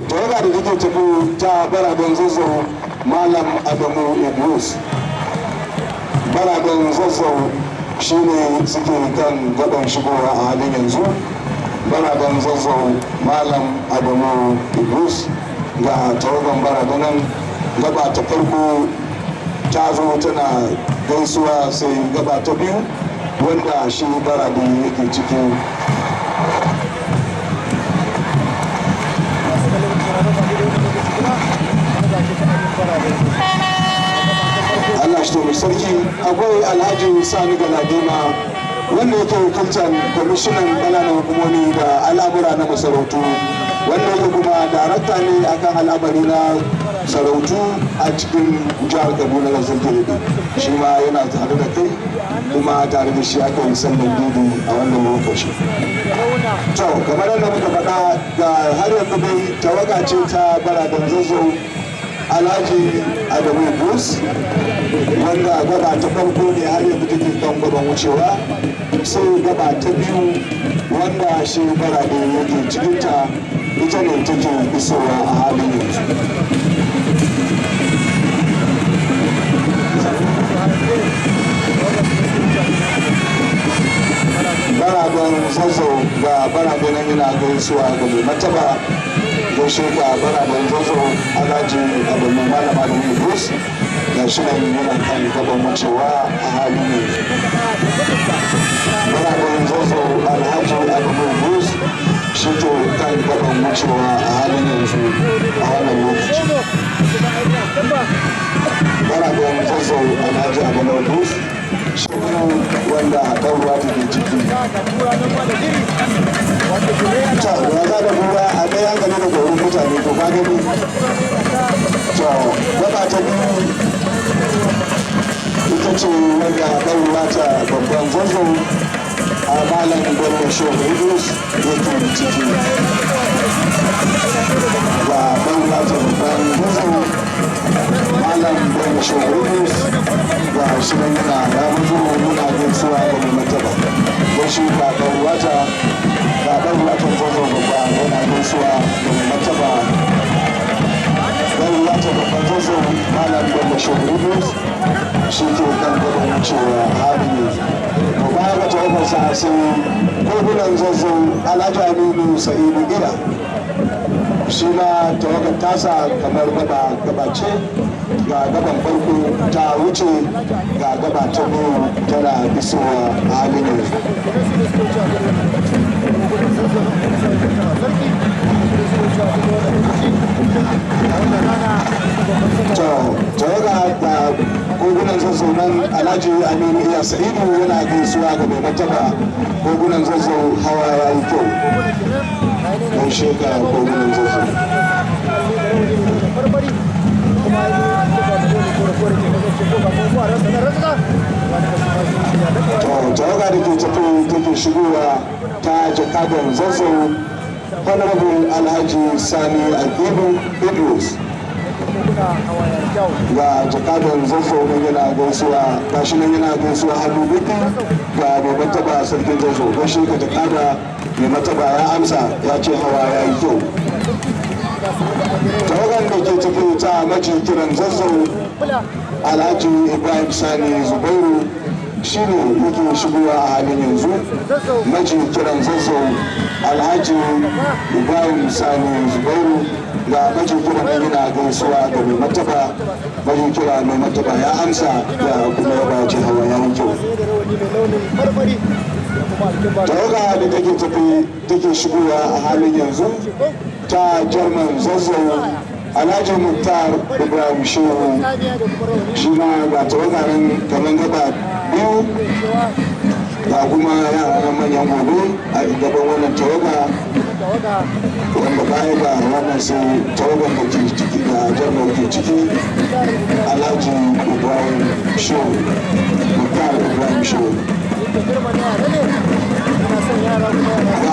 Tawaga da take tafi ta Baradan Zazzau, Malam Adamu Idris, Baradan Zazzau, shine suke kan gaban shigowa a halin yanzu. Baradan Zazzau, Malam Adamu Idris, ga tawagan baradanan. Gaba ta farko ta zo tana gaisuwa, sai gaba ta biyu wanda shi baradi yake ciki. Masu kallon sauraron ba daidai wannan lokaci kuma wani ga ce ta ainihin Baradan. Allah shi taimaki sarki. Akwai Alhaji Sani Galadima wanda yake wakiltar kwamishinan ƙananan hukumomi da al'amura na masarautu, wanda yake kuma darakta ne akan al'amari na sarautu a cikin jihar Kaduna da sarki da shi ma yana tare da kai, kuma tare da shi aka yi sallan idi a wannan lokaci. To, kamar yadda muka faɗa, ga har yanzu dai tawaga ce ta Baradan Zazzau, Alhaji Adamu Idris, wanda gaba ta farko ne har yanzu take kan gaban wucewa, sai gaba ta biyu wanda shi barade yake cikinta, ita ne take isowa a halin yanzu. Baradan Zazzau, ga baradan nan yana gaisuwa ga mai martaba. Gaishe ga Baradan Zazzau, Alhaji Adamu, Malam Adamu Idris, ga shi nan yana kan gaban wucewa a halin yanzu. Baradan Zazzau, Alhaji Adamu Idris, shi ke kan gaban wucewa a halin yanzu, a wannan lokaci. Baradan Zazzau, Alhaji Adamu Idris, shi wanda ɗan ruwa take ciki. To, ya za da kura a ɗaya hankali daga wurin mutane. To, ka gani. To, gaba ta biyu ita ce wanda ɗan ruwa ta babban Zazzau a Malam Bello Shehu Idris yake ciki. Ga ɗan ruwa ta babban Zazzau, Malam Bello Shehu Idris, ga shi nan yana ya zo muna gaisuwa ga mai martaba. Gaishe ga ɗan wata, ga ɗan watan Zazzau babba yana gaisuwa ga mai martaba. Ɗan wata babban Zazzau, Malam Bello Shehu Idris, shi ke kan gaban wucewa halin yanzu. To, baya ga tawagarsa sai kogunan Zazzau, Alhaji Aminu Sa'idu Ira, shi ma tawagar tasa kamar gaba gaba ce. Ga gaban farko ta wuce, ga gaba ta biyu tana isowa a halin yanzu. Kogunan Zazzau na sarki da su wuce a daidai wannan lokaci a wannan rana ta babban sallah. To, tawaga da kogunan Zazzau nan, Alhaji Aminu Iya Sa'idu yana gaisuwa ga mai martaba. Kogunan Zazzau, hawa ya yi kyau. Kogunan kenan ga yanayin Gaishe ka, kogunan Zazzau. Barbari kuma ainihin alkiba da dole kore kore ke kasance ko ga kuma rasa na rasa wani kasu masu shirya da To, tawaga da ke tafi take shigowa ta jakadan Zazzau, Honorable Alhaji Sani Agibu Idris. Koguna, hawa ya kyau. Ga jakadan Zazzau nan yana gaisuwa, gashi nan yana gaisuwa hannu biyu ga mai martaba sarkin Zazzau. Gaishe ka, jakada. Mai martaba ya amsa, ya ce hawa ya yi kyau. Tawagan da ke tafi ta maji kiran Zazzau, Alhaji Ibrahim Sani Zubairu, shine yake shigowa a halin yanzu. Maji kiran Zazzau, Alhaji Ibrahim Sani Zubairu, ga maji kira nan yana gaisuwa ga mai martaba. Maji kira, mai martaba ya amsa ya kuma ya bace hawa ya yi kyau. Sai da rawani mai launin farfari da kuma alkiba. Tawaga da take tafi take shigowa a halin yanzu ta Jarman Zazzau, Alhaji Muktar Ibrahim Shehu, Tsamiya da kuma rawani. shi ma ga tawaga nan kamar gaba biyu, ga kuma yara na manyan gobe a gaban wannan tawaga, Tawaga. wanda baya ga wannan sai tawagan da ke ciki da jarman ke ciki, Alhaji Ibrahim Shehu, Muktar Ibrahim Shehu. Da girma na yara ne, yana son yara kuma yara.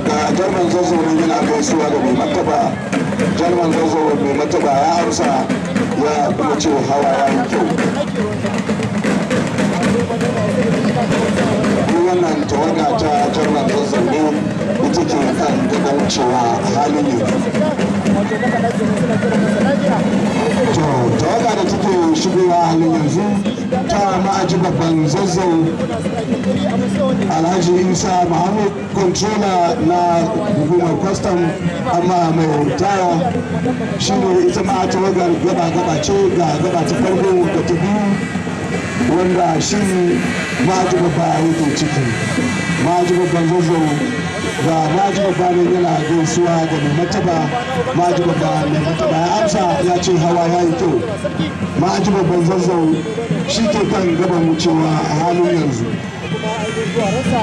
Ga Jarman Zazzau nan yana gaisuwa ga mai martaba. Jarman Zazzau, mai martaba ya amsa ya kuma ce hawa ya yi kyau. Ake ruwan sama a sai manoma wasu da suna kuma sa Duk wannan tawaga ta Jarman Zazzau ne ita. yake kan gaban wucewa a halin yanzu. To, tawaga da take shigowa a halin yanzu ta Ma'aji Babban Zazzau, Alhaji Isa Muhammad, controller na hukumar kwastam amma mai ritaya, shi ne. Ita ma tawagar gaba-gaba ce, ga gaba ta farko da ta biyu, wanda shi ne Ma'aji Babba yake ciki. Ma'aji Babban Zazzau, ga Ma'aji Babba ne yana gaisuwa ga mai martaba Ma'aji Babba. Mai martaba ya amsa, ya ce hawa ya yi kyau. Ma'aji Babban Zazzau shi ke kan gaban wucewa a halin yanzu. Kuma ainihin zuwa rasa.